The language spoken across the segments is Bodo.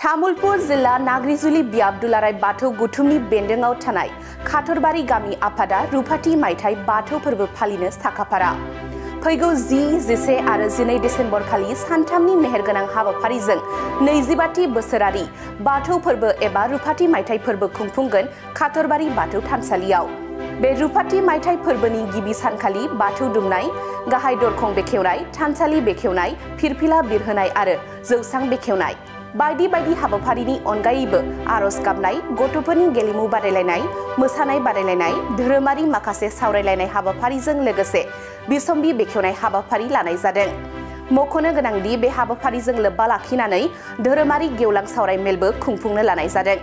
तामुलपुर जिल्ला नाग्रिजुलि बियाब दुलाराय बाथौ गुथुमनि बेन्दोंआव थानाय खाथरबारि गामि आफादा रुफाथि मायथाइ बाथौ फोरबो फालिनो साखाफारा। फैगौ 10, 11 आरो 12 डिसेम्बर खालि सानथामनि मेहेरगोनां हाबाफारिजों 25थि बोसोरारि बाथौ फोरबो एबा रुफाथि मायथाइ फोरबो खुंफुंगोन खाथरबारि बाथौ थानसालियाव। बे रुफाथि मायथाइ फोरबोनि गिबि सानखालि बाथौ दुमनाय, गाहाय दरखं बेखेवनाय, थानसालि बेखेवनाय, फिरफिला बिरहोनाय आरो जौसां बेखेवनाय बायदि बायदि हाबाफारिनि अनगायैबो आरज गाबनाय, गथ'फोरनि गेलेमु बादायलायनाय, मोसानाय बादायलायनाय, धोरोमारि माखासे सावरायलायनाय हाबाफारिजों लोगोसे बिसम्बि बेखेवनाय हाबाफारि लानाय जादों। मख'नो गोनांदि बे हाबाफारिजों लोब्बा लाखिनानै धोरोमारि गेवलां सावराय मेलबो खुंफुंनो लानाय जादों।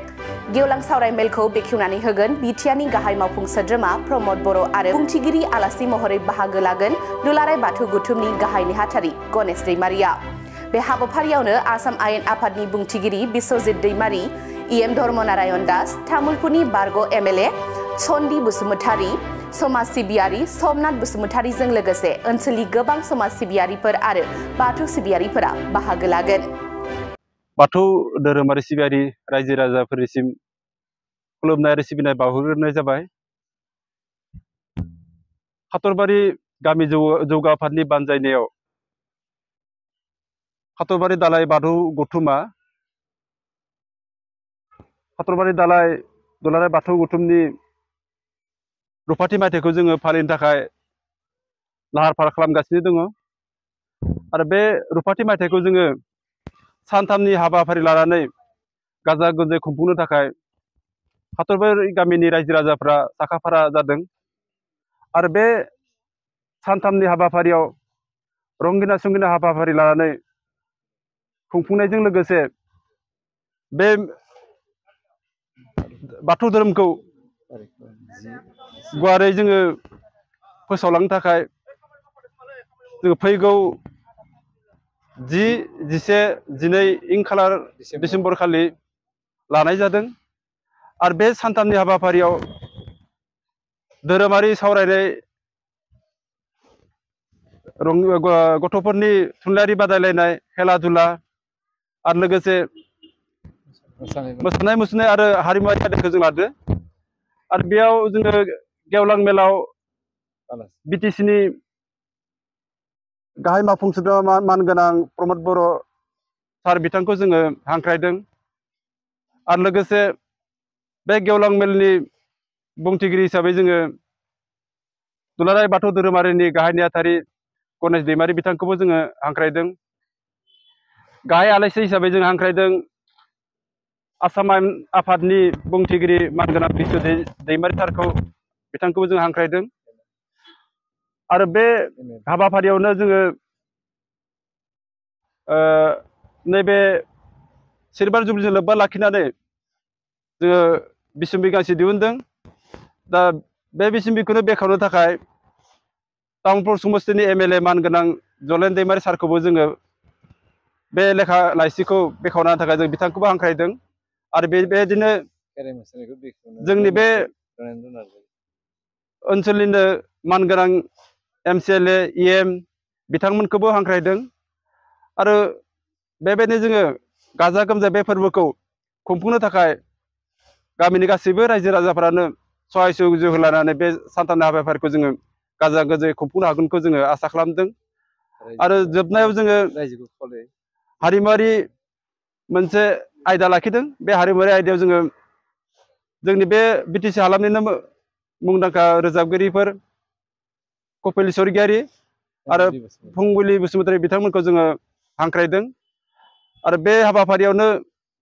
गेवलां सावराय मेलखौ बेखेवनानै होगोन बिटिआरनि गाहाय मावफुं सोद्रोमा प्रमद बर' आरो बुंथिगिरि आलासि महरै बाहागो लागोन दुलाराय बाथौ गुथुमनि गाहाय नेहाथारि गणेश दैमारिया। बे हाबाफारियावनो आसाम आयेन आफादनि बुंथिगिरि बिश्वजित दैमारि, इएम धर्मनारायण दास, तामुलपुरनि बारग' एमएलए सन्दि बसुमतारी, समाज सिबियारि समनाथ बसुमतारीजों लोगोसे ओनसोलनि गोबां समाज सिबियारिफोर आरो बाथौ सिबियारिफोरा बाहागो लागोन। बाथौ धोरोमारि सिबियारि रायजो राजाफोरनिसिम खुलुमनाय आरो सिबिनाय बावहरग्रोनाय जाबाय। खाथरबारि गामि जौगा आफादनि बानजायनायाव खाथरबारि दालाय बाथौ गौथुमा खाथरबारि दालाय दुलाराय बाथौ गौथुमनि रुफाथि मायथाइखौ जोङो फालिनो थाखाय लाहार फाहार खालामगासिनो दङ आरो बे रुफाथि मायथाइखौ जोङो सानथामनि हाबाफारि लानानै गाजा गोमजायै खुंफुंनो थाखाय खाथरबारि गामिनि रायजो राजाफ्रा साखाफारा जादों आरो बे सानथामनि हाबाफारियाव रंगिना संगिना हाबाफारि लानानै खुंफुंनायजों लोगोसे बे बाथौ धोरोमखौ गुवारै जोङो फोसावलांनो थाखाय जोङो फैगौ 10, 11, 12 खालार डिसेम्बर खालि लानाय जादों आरो बे सानथामनि हाबाफारियाव धोरोमारि सावरायनाय, गथ'फोरनि थुनलाइयारि बादायलायनाय, खेला दुला आरो लोगोसे मोसानाय मुसुरनाय आरो हारिमुआरि आयदाखौ जों लादो आरो बेयाव जोङो गेवलां मेलाव बिटिसिनि गाहाय मावफुं सोद्रोमा मानगोनां प्रमद बर' सार बिथांखौ जोङो हांख्रायदों आरो लोगोसे बे गेवलां मेलनि बुंथिगिरि हिसाबै जोङो दुलाराय बाथौ धोरोमारिनि गाहाय नेहाथारि गणेश दैमारि बिथांखौबो जोङो हांख्रायदों। गाहाय आलासि हिसाबै जों हांख्रायदों आसाम आयेन आफादनि बुंथिगिरि मानगोनां बिश्वजित दैमारि सारखौ, बिथांखौबो जों हांख्रायदों आरो बे हाबाफारियावनो जोङो नैबे सिलभार जुबलिजों लोब्बा लाखिनानै जोङो बिसम्बि गांसे दिहुनदों। दा बे बिसम्बिखौनो बेखेवनो थाखाय तामुलपुर समस्तिनि एमएलए मानगोनां जलेन दैमारि सारखौबो जोङो बे लेखा लाइसिखौ बेखेवनो थाखाय जों बिथांखौबो हांख्रायदों आरो बेबायदिनो जोंनि बे ओनसोलनिनो मानगोनां एमसिएलए, इएम बिथांमोनखौबो हांख्रायदों आरो बेबायदिनो जोङो गाजा गोमजायै बे फोरबोखौ खुंफुंनो थाखाय गामिनि गासैबो रायजो राजाफ्रानो सहाय सहयोग होलायनानै बे सानथामनि हाबाफारिखौ जोङो गाजा गोमजायै खुंफुंनो हागोनखौ जोङो आसा खालामदों आरो जोबनायाव जोङो हारिमुआरि मोनसे आयदा लाखिदों। बे हारिमुआरि आयदायाव जोङो जोंनि बे बिटिसि हालामनिनो मुंदांखा रोजाबगिरिफोर कपिल स्वरगियारि आरो फुंबिलि बसुमतारी बिथांमोनखौ जोङो हांख्रायदों आरो बे हाबाफारियावनो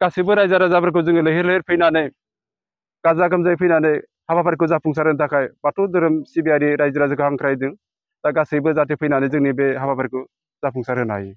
गासैबो रायजो राजाफोरखौ जोङो लैहोर लैहोर फैनानै गाजा गोमजायै फैनानै हाबाफारिखौ जाफुंसार होनो थाखाय बाथौ धोरोम सिबियारि रायजो राजाखौ हांख्रायदों। दा गासैबो जाहाथे फैनानै जोंनि बे हाबाफारिखौ जाफुंसार होनो हायो।